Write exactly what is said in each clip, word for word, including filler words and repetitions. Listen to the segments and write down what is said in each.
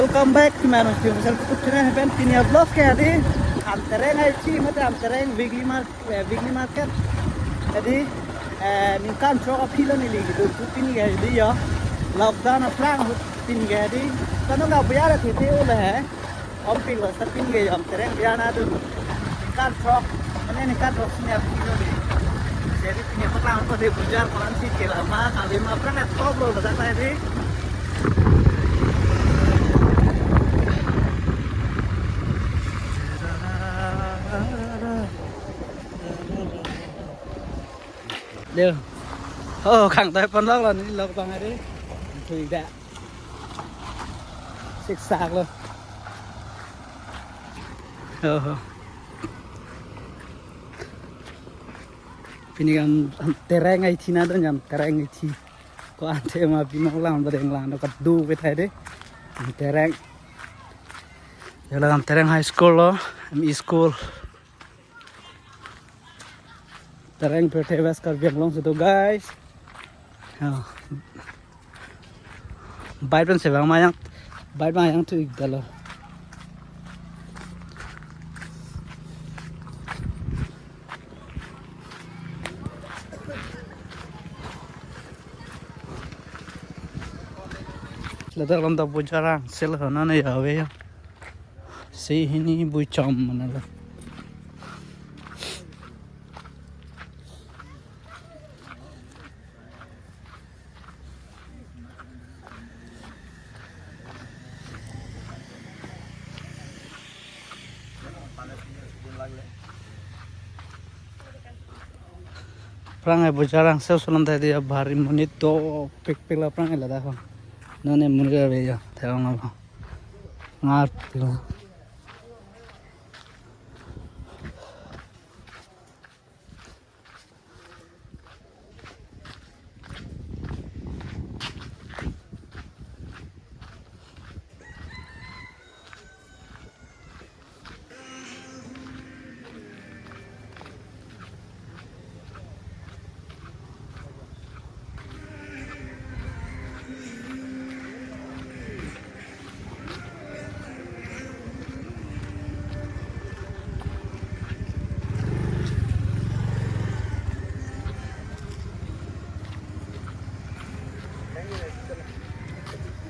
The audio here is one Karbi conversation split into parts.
Welcome back to Manoj Team Official YouTube channel. Pen pini a-vlog ke adi Amtereng aisi mate Amtereng weekly market, eh, weekly market. Adi, eh, ningkan throk aphi lo neli kedo tu pini ke adi yo. Lockdown aphrang ahut pini ke adi. Kano ka buyar athe the ole he. Om ping lo sa pini ke yo Amtereng buyar na do. Ningkan throk, mane ningkan throk sini aphi lo di. Jadi pini paklang ko de buyar ko-ansi ke lama kali ma aphrang at top lo badak la di. Leo. Oh, kangtoi pon lok lo, neli lok abang adi. Thui da. Siksak lo. Oh. Pini ke Am, Amtereng aisi na do, Amtereng aisi. Ko-an te ma pini lang badeng lang do kadu pe thai de. Amtereng. Ya la Amtereng High School lo, M E school. Tereng Pirthe West Karbi Anglong si do, guys. Oh. Bike pen si bang ma yang, bike ma yang tu ik da lo. Ladak lam ta buyar angsel hona ne ave ya. Si hini bui chom mana lo. Aphrang ke buyar angsel sulon tadi ya, bari monit dopik pik la aphrang ke ladak ho. Non ke monit ave ya, theklong lo. Ngar pik lo.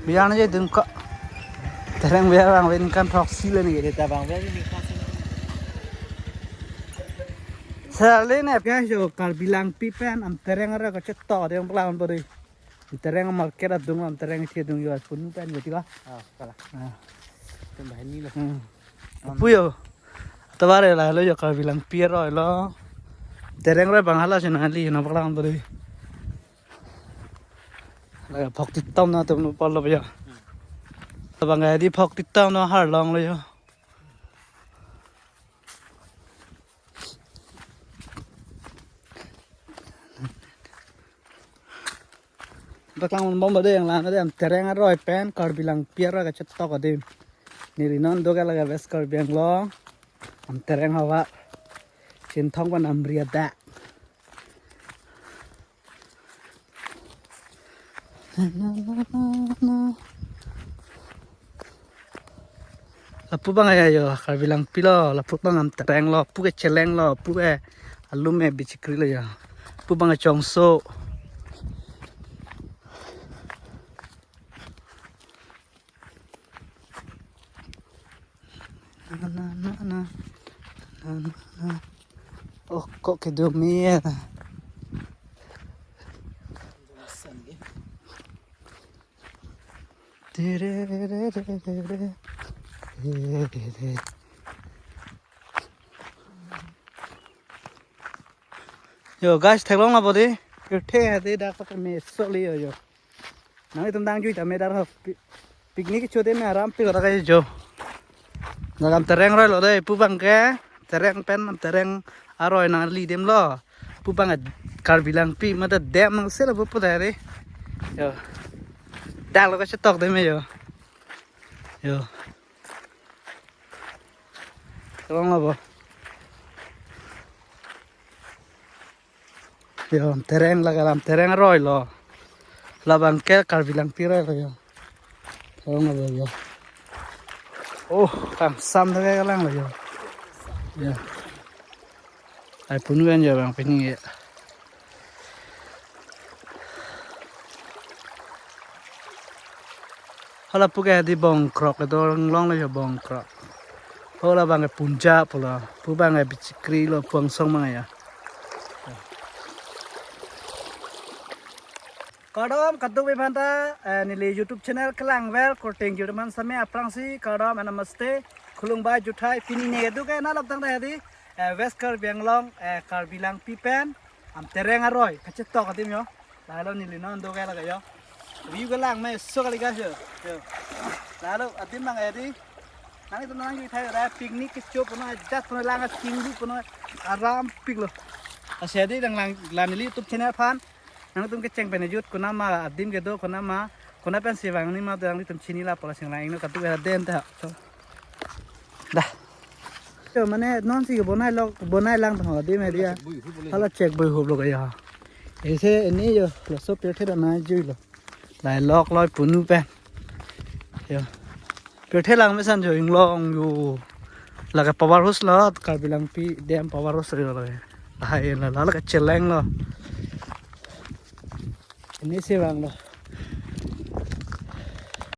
Buyar na je dun ko. Tereng buyar bang ven kan throksi lo ni ke ta bang ven. Sale ne guys, yo Karbi Langpi pen Amtereng aroi kachetok adung plang bodi. Amtereng market adung, Amtereng isi adung yo punu pen yo tiga. Ah, kala. Ah. Tum bahini lo. Hmm. Apu yo. Tabare la lo yo Karbi Langpi aroi lo. Tereng aroi bang hala si nangli na plang bodi. La phok titom na tum pon lo yo. Bang adi phok titom na har long lo yo. Paklang bom bodi yang lang adi Amtereng aroi pen Karbi Langpi aroi kachetok adim. Neli non do ke la ke West Karbi Anglong. Amtereng havar. Chinthong pen Amri adak. Lapu bang ya yo, Karbi Langpi lo, lapu bang Amtereng lo, pu ke Cheleng lo, pu ke Alume Bichikri lo yo. Pu bang Chongso. Na, na, na, na. Na, na, na. Oh, kok kedo me ya. Tere, re, re, re, re. Re, re, re. Yo guys, theklong la bodi. Yo the adi dak pakai meso li yo yo. Nanglitum dang jui tame dar ho. Pi-, picnic chodem aram pi kota kai jo. Dak Amtereng aroi lo dei, pu bang ke Tereng pen Amtereng aroi nangli dem lo. Pu bang ke Karbi Langpi mate dem nang sel pu pu dei. Yo. Dak lo kachetok dem yo. Yo. Theklong la bo. Yo, Amtereng la ke la Amtereng aroi lo. Labang ke Karbi Langpi aroi lo yo. Theklong la bo yo. Oh, kangsam ta ke kalang lo yo. Ya. Ai punu kan yo bang pini ya. Hala pu ke di Bongkrok, kedo long lo yo Bongkrok. Hala bang ke Punjab lo, pu bang ke Bichikri lo, Puangsong bang ya. Kardom kadokave aphanta, eh, neli YouTube channel kelangver korte jirman same aphrangsi kardom and namaste, khulumbai juthai. Pini ne kedo ke nalap tang dah di, eh, West Karbi Anglong, eh, Karbi Langpi pen Amtereng aroi kachetok adim yo. Lahelo neli non do ke lake yo. View kelang meso kali guys yo. Yo. Lahelo adim bang ya di. Nangtum nangkethai ra picnic kecho puno, ajat puno, lang chinglu puno, aram pik lo. Lasi di nang lang, la neli YouTube channel aphan nangtum kecheng pen jut, konat ma adim kedo, konat ma, konat pensi vangji ma, nangtum chini lapu la sing lang ingno, kadokave den ta. Dah. Yo, mane nonsi bonai lok, bonai lang tong adim area. Hala chek bui hup lo ya. Ese ini yo, laso pirthe danai jui lo. Lahai lok loi punu pen. Yo. Pirthe lang mesan jo inglong yo. Lake power house lo, Karbi Langpi Dam power house lo lake. Lahai lo, lake cheleng lo. Ini si vang lo.